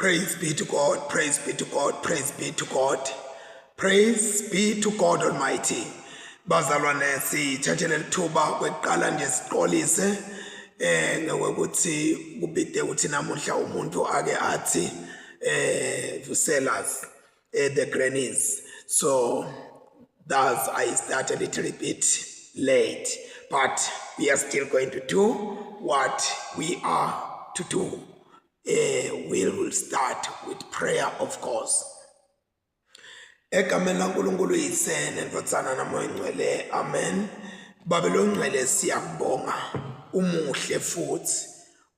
Praise be to God, praise be to God, praise be to God. Praise be to God Almighty. Bazalwane sithathe lelithuba kweqala nje sixolise eh ngokuthi kubide ukuthi namuhla umuntu ake athi eh vuselas eh, the grannies. So thus I start a little bit late, but we are still going to do what we are to do. Eh, we will start with prayer of course. Egameni laNkulunkulu Yise neNdvodzana naMoya Ngcwele. Amen. Babe longcwele siyakubonga. Umuhle futhi.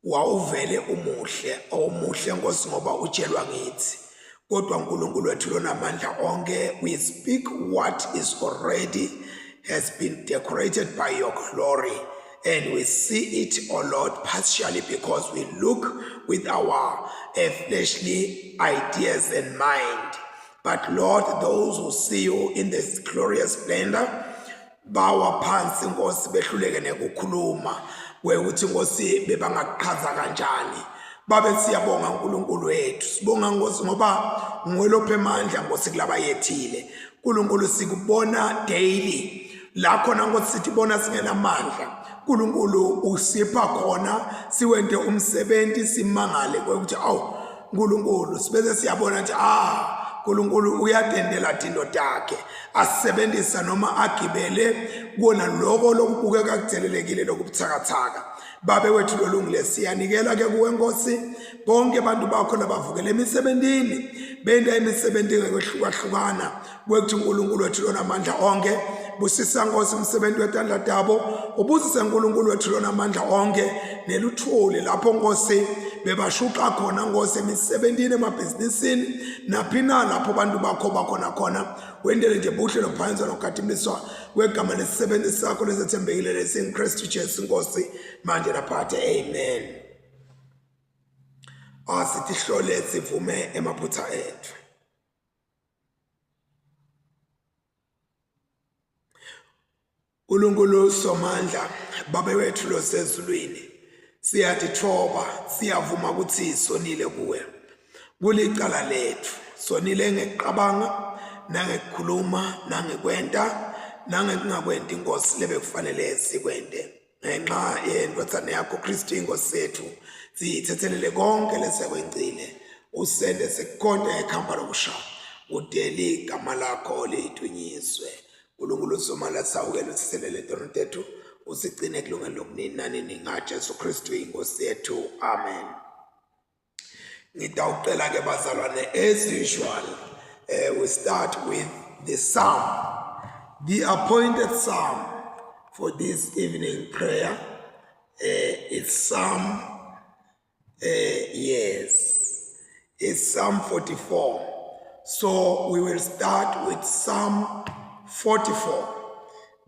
Wawuvele umuhle, awumuhle Nkosi ngoba utshelwa ngithi. Kodwa uNkulunkulu wethu lonamandla onke, we speak what is already has been decorated by your glory. And we see it, oh Lord, partially because we look with our uh, fleshly ideas and mind. But Lord, those who see you in this glorious splendor, bawa phansi Nkosi behluleke nekukhuluma kwekuthi Nkosi bebangakuchaza kanjani babe siyabonga uNkulunkulu wethu sibonga Nkosi ngoba nguwe lopha emandla Nkosi kulabayethile uNkulunkulu sikubona daily la khona Nkosi sithi bona singenamandla uNkulunkulu usipha khona siwente umsebenzi simangale kwekuthi awu uNkulunkulu sibese siyabona ukuthi ah uNkulunkulu uyatendela tinto takhe asebenzisa noma agibele kuona lokho lokubukeka kuthelelekile lokubuthakathaka babe wethu lolungile siyanikela ke kuwe Nkosi bonke abantu bakho labavukele emisebenzini benta imisebenzi ngokwehlukahlukana kwethu uNkulunkulu wethu lonamandla onke busisa Nkosi umsebenzi wetandla tabo ubusise uNkulunkulu wethu lonamandla onke neluthuli lapho Nkosi bebashuqa khona Nkosi emisebenzini emabhizinisini naphina lapho abantu bakho bakhona khona wendele nje buhle nophansi nokukhathimliswa kwegama lesisebenzi sakho lesethembekile lesinguKristu Jesu Nkosi manje naphathe amen asitihlole sivume emaphutha ethu uNkulunkulu somandla babe wethu losezulwini siyatithoba siyavuma ukuthi sonile kuwe kulicala lethu sonile ngekuqabanga nangekukhuluma nangekwenta nangekungakwenti inkosi lebekufanele sikwente ngenxa yendvodzana yakho Kristu inkosi yethu siyithethelele konke lesekwencile usende sikukhonte ekhamba lokusha udeli igama lakho lidunyiswe uNkulunkulu somala sawukela usithelele tono tethu usigcine kulungelo lokunini nanini ngaJesu Kristu inkosi yethu amen Ngitawucela ke bazalwane as usual uh, we start with the psalm the appointed psalm for this evening prayer uh, it's psalm uh, yes it's psalm 44 so we will start with psalm 44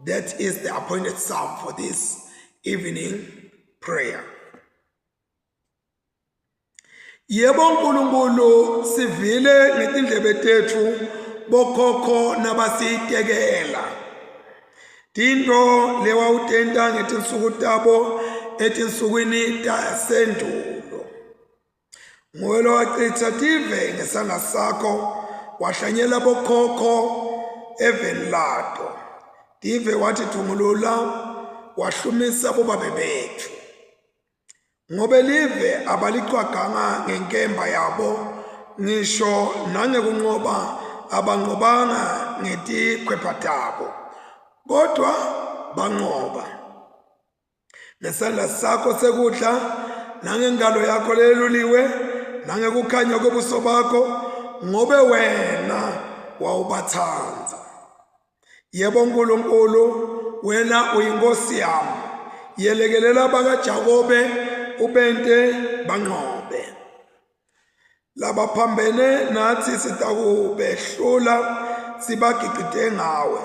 that is the appointed psalm for this evening prayer Yebo Nkulunkulu sivile ngetindlebe tethu bokhokho nabasitekela. Tinto lewawutenta ngetinsuku tabo etinsukwini tasendulo. Nguwe lowacitsa tive ngesandla sakho wahlanyela bokhokho eveni lato. Tive wathi thungulula wahlumisa bobabe bethu. Ngobe live abaliqwaganga ngenkemba yabo, ngisho nangekunqoba abanqobanga ngetikhwepha tabo, kodwa banqoba ngesandla sakho sekudla nangengalo yakho leluliwe nangekukhanya kobuso bakho ngobe wena wawubathanda Yebo Nkulunkulu, wena uyinkosi yami. Yelekelela bakaJakobe ubente banqobe. Labaphambene nathi sitakubehlula sibagicite ngawe.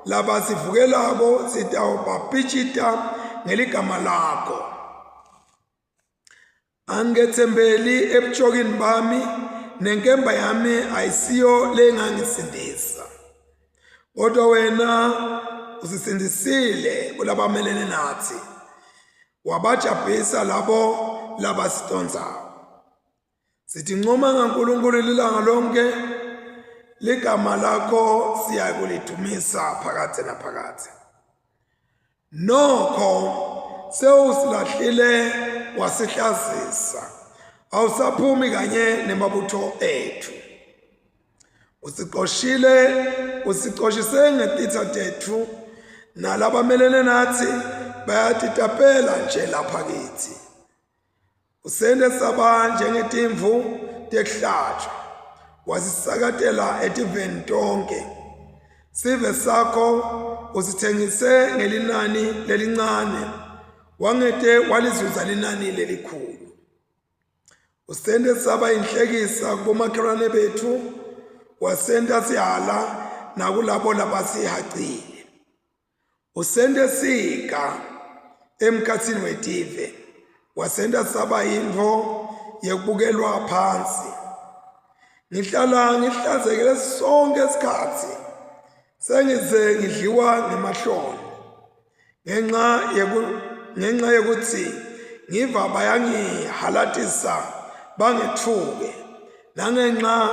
Labasivukelako sitawubapitshita ngeligama lakho. Angethembeli ebutshokini bami nenkemba yami ayisiyo lengangisindisa. Kodwa wena usisindisile kulabamelene nathi. Wabajabhisa labo labasitonzayo. Sithi ncoma ngaNkulunkulu lilanga lonke, ligama lakho siyakulidumisa phakadze naphakadze. Nokho sewusilahlile wasihlazisa, awusaphumi kanye nemabutho ethu. Usiqoshile, usiqoshise ngetitha tethu, nalabamelene nathi bayatitapela nje lapha kithi. Usente saba njengetimvu tekuhlatshwa, wasisakatela etiveni tonke. Sive sakho usithengise ngelinani lelincane, wangete walizuza linani lelikhulu. Usente saba inhlekisa kubomakhelwane bethu, wasenta sihala nakulabo labasihacile. Usente sika emkhatsini wetive, wasenta saba yintfo yekubukelwa phansi. Ngihlala ngihlazekile sonke isikhatsi, sengize ngidliwa ngemahloni ngenxa yeku ngenxa yekutsi ngiva bayangihalatisa bangetfuke nangenxa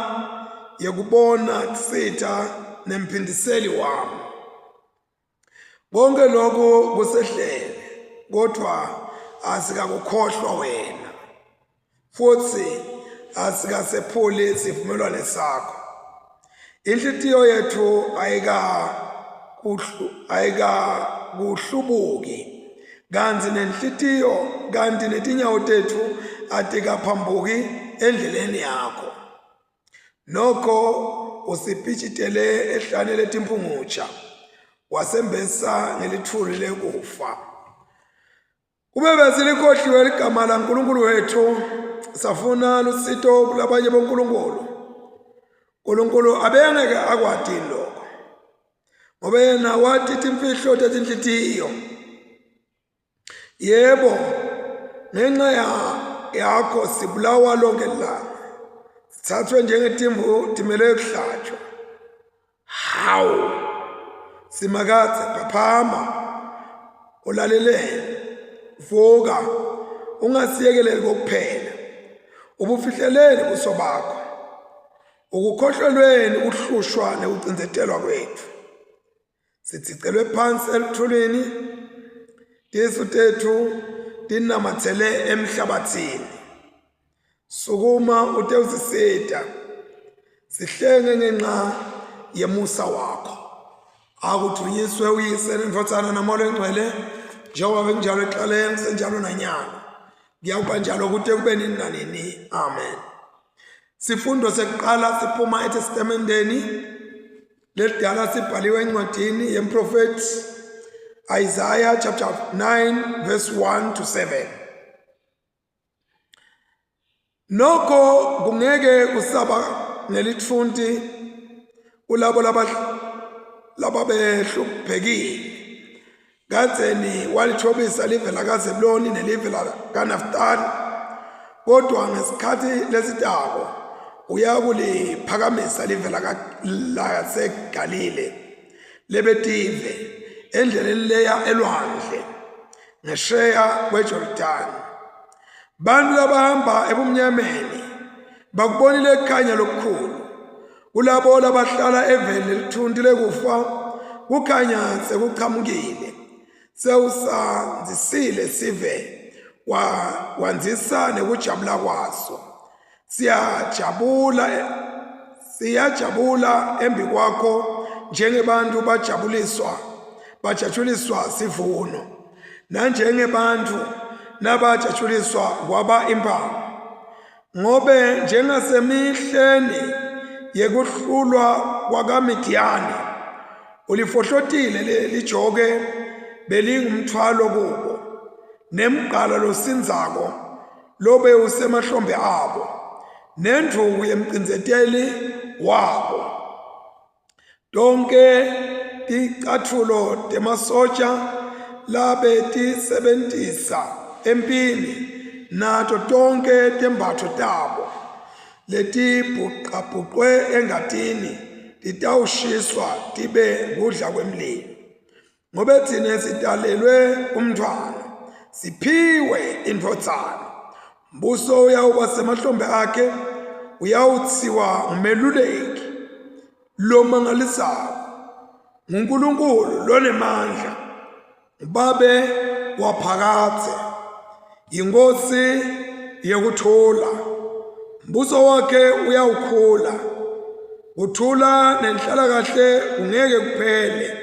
yekubona kusitha nemphindiseli wami. Konke lokhu kusehlele, kodwa asikakukhohlwa wena, futhi asikasephuli sivumelwane sakho. Inhlitiyo yethu ayikakuhlubuki, kanti nenhlitiyo kanti netinyawo tethu atikaphambuki endleleni yakho. Nokho usipitshitele ehlane letimphungutsha, wasembesa ngelithuli lekufa. Kube besilikhohliwe ligama laNkulunkulu wethu, safuna lusito kulabanye bonkulunkulu. Nkulunkulu abengeke akwati lokho, ngoba yena wati timfihlo tetinhlitiyo. Yebo, ngenxa yakho sibulawa lonke lilanga, sithathwe njengetimvu timele kuhlatshwa. Hawu, Simakadze, phaphama, ulaleleni, vuka, ungasiyekeleli kokuphela. Ubufihleleni buso bakho, ukukhohlelweni ukuhlushwa nekucindzetelwa kwethu. Sitsicelwe phansi eluthulini, tisu tethu tinamatsele emhlabathini. Sukuma utewusisita, sihlenge ngenxa yemusa wakho. Akudunyiswe uyise nendvodzana namoya longcwele, njengoba bekunjalo ekuqaleni kusenjalo nanyalo, kuyawuba njalo kute kube nini nanini. Amen. Sifundo sekuqala siphuma eTestamenteni Lelidala sibhaliwe encwadini yemprofethi Isaiah chapter 9 verse 1 to 7. Nokho kungeke kusaba nelitfunti kulabo lababehluphekile. Kadzeni walithobisa live lakaZebuloni nelive lakaNaftali, kodwa ngesikhathi lesitako uyakuliphakamisa live laseGalile lebetive endleleni leya elwandle ngesheya kweJordani. Bantu labahamba ebumnyameni bakubonile kukhanya lokukhulu. Kulabo labahlala eveni lelithunti lekufa kukhanya sekuchamukile. Sewusandzisile sive wandzisa nekujabula kwaso. Siyajabula siyajabula embikwakho njengebantu bajabuliswa bajatshuliswa sivuno nanjengebantfu nabajatshuliswa kwaba imphango. Ngobe njengasemihleni yekuhlulwa kwakaMidiyani, ulifohlotile lelijoke belingumthwalo kubo, nemgqala losindzako lobe usemahlombe abo, nendvuku yemcindzeteli wabo. Tonke ticatfulo temasotja labetisebentisa empini nato tonke tembatfo tabo letibhucabhucwe engatini titawushiswa tibe kudla kwemlilo. Ngobe tsine sitalelwe umntfwana, siphiwe indvodzana. Mbuso uyawuba semahlombe akhe, uyawuthiwa ngumeluleki lomangalisako, nguNkulunkulu lonemandla, nguBabe waphakadze, yinkosi yekuthula. Mbuso wakhe uyawukhula, kuthula nenhlalakahle kungeke kuphele.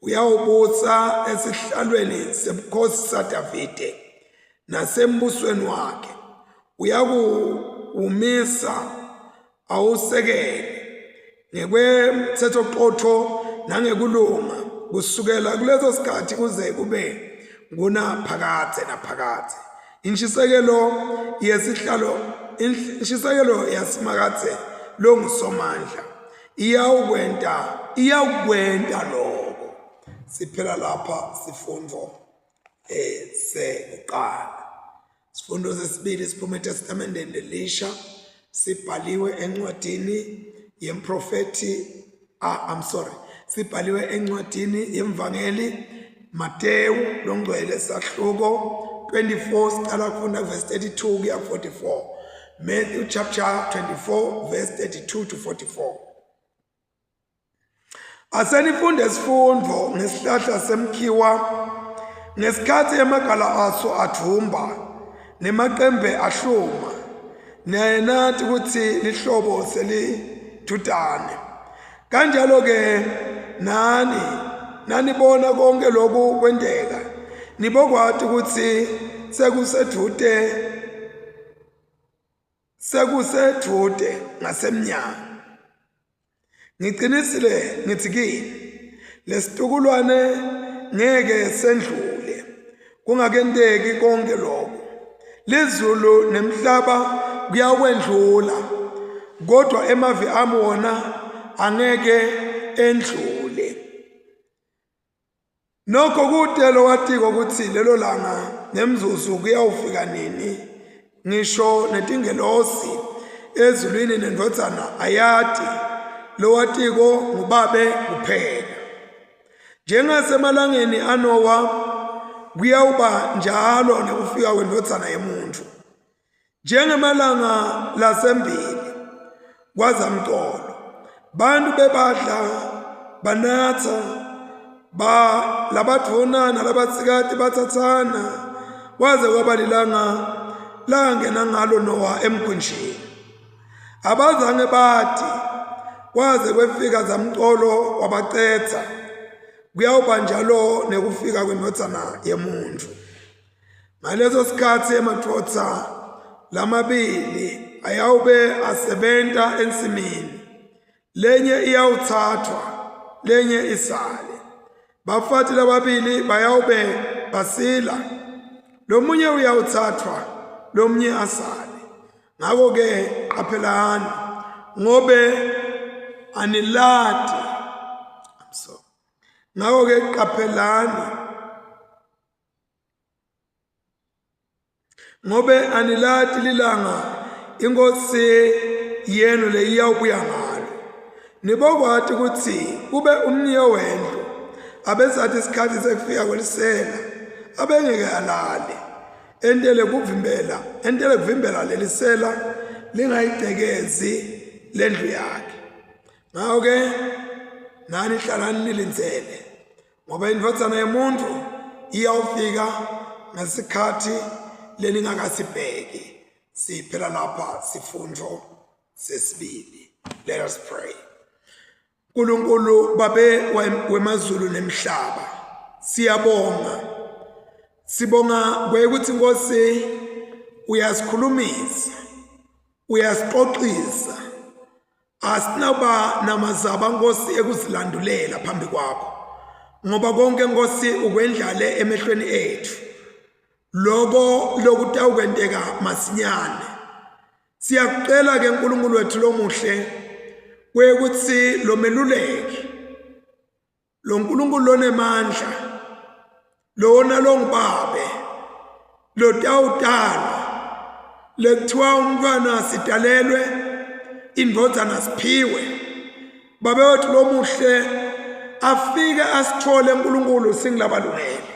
Uyawubusa esihlalweni sebukhosi saDavide nasembusweni wakhe, uyakuwumisa awusekele ngekwemthethoqotho nangekulunga kusukela kuleso sikhathi kuze kube ngunaphakadze naphakadze. Inshisekelo yesihlalo inshisekelo yaSimakadze longuSomandla iyawukwenta iyawukwenta lokho. Siphela lapha sifundo eh sekuqala. Sifundo sesibili siphuma eTestamenteni lelisha sibhaliwe encwadini yemprofethi ah, I'm sorry sibhaliwe encwadini yemvangeli Matewu longcwele sahluko 24 siqala kufunda verse 32 kuya 44 Matthew chapter 24 verse 32 to 44 Asenifunde isifundo ngesihlahla semkhiwa ngesikhathi emagala aso advumba nemaqembe ahluma niyaye nathi ukuthi lihlobo selidudane kanjalo ke nani nanibona konke lokhu kwenteka nibokwati ukuthi sekusedvute sekusedvute ngasemnyango Ngiqinisile ngithi kini lesitukulwane ngeke sendlule kungakenteki konke lokho. Lizulu nemhlaba kuyakwendlula kodwa emavi ami wona angeke endlule. Nokho kute lowatiko kutsi lelo langa nemzuzu kuyawufika nini, ngisho netingelosi ezulwini neNdvodzana ayati, lowatiko nguBabe kuphela. Njengasemalangeni aNowa, kuyawuba njalo nekufika kweNdvodzana yemuntfu. Njengemalanga lasembili kwazamcolo, bantu bebadla banatsa ba labadvuna nalabasikati batsatsana kwaze kwaba lilanga langena ngalo Nowa emkhunjini. Abazange bati kwaze kwefika zamcolo wabacetha. Kuyawuba njalo nekufika kwendvodzana yemuntfu. Ngaleso sikhatsi emadvodza lamabili ayawube asebenta ensimini, lenye iyawutsatfwa, lenye isale. Bafati lababili bayawube basila, lomunye uyawutsatfwa, lomunye asale. Ngako-ke qaphelani, ngobe anilati. I'm sorry. Ngako-ke qaphelani ngobe anilati lilanga inkosi yenu leyiyawubuya ngalo nibokwati kutsi kube umniyo wendlu abesati isikhathi sekufika kwelisela abengeke alale entele kuvimbela entele kuvimbela lelisela lingayigcekezi lendlu yakhe ngako-ke nani hlalani nilindzele ngoba indvodzana yemuntfu iyawufika ngesikhathi leningakasibheki. Siphela lapha sifundvo sesibili. Let us pray. Nkulunkulu babe wemazulu nemhlaba, siyabonga. Sibonga kwekuthi Nkosi uyasikhulumisa, uyasixoxisa. Asinaba namazaba Nkosi ekuzilandulela phambi kwakho ngoba konke Nkosi ukwendlale emehlweni ethu loko lokutawukwenteka masinyane. Siyakucela ke Nkulunkulu wethu lomuhle kwekuthi lomeluleki lo Nkulunkulu lonemandla lona longubabe lotawutalwa lekuthiwa umntwana sidalelwe indvodzana siphiwe babe wethu lomuhle afike asithole uNkulunkulu singilabalungele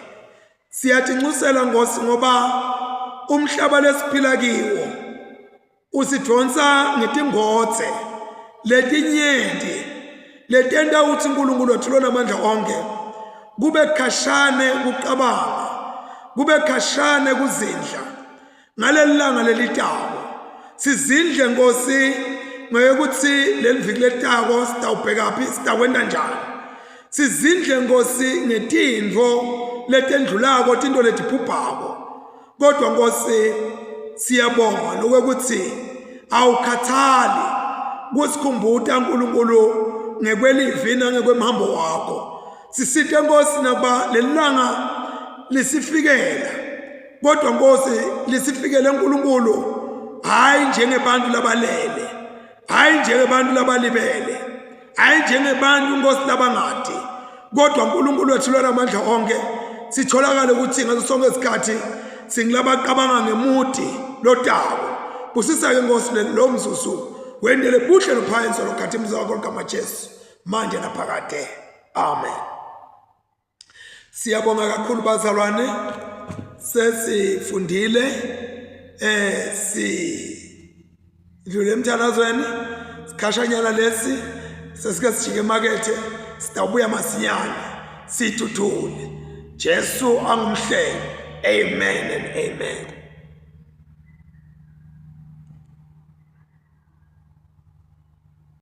Siyatinxusela Nkosi ngoba umhlaba lesiphila kiwo usidvonsa ngetingodze letinyenti letenta ukuthi uNkulunkulu wethu lonamandla onke kube khashane kucabanga kube khashane kuzindla ngaleli langa lelitako. Sizindle Nkosi ngekuthi leli viki letako sitawubhekaphi, sitakwenta njani. Sizindle Nkosi ngetintfo letendlulako, tinto letibhubhako, kodwa Nkosi siyabonga lokwekuthi awukhathali kusikhumbuta uNkulunkulu ngekwelivi nangekwemhambo wakho. Sisite Nkosi nakuba lelilanga lisifikela, kodwa Nkosi lisifikele uNkulunkulu hayi njengebantu labalele, hayi njengebantu labalibele, hayi njengebantu Nkosi labangadi, kodwa uNkulunkulu wethu lona amandla onke sitholakale ukuthi ngaso sonke isikhathi singilabaqabanga ngemuti lotako. Busisa-ke Nkosi lo mzuzu, wendele buhle lophayenso lokhathi emzini wakho ligama Jesu manje naphakade, amen. Siyabonga kakhulu bazalwane, sesifundile si dlule emthandazweni sikhashanyana lesi, sesike sijike emakethe, sitawubuya masinyane sithuthule. Jesu angumhlengi. Amen and amen.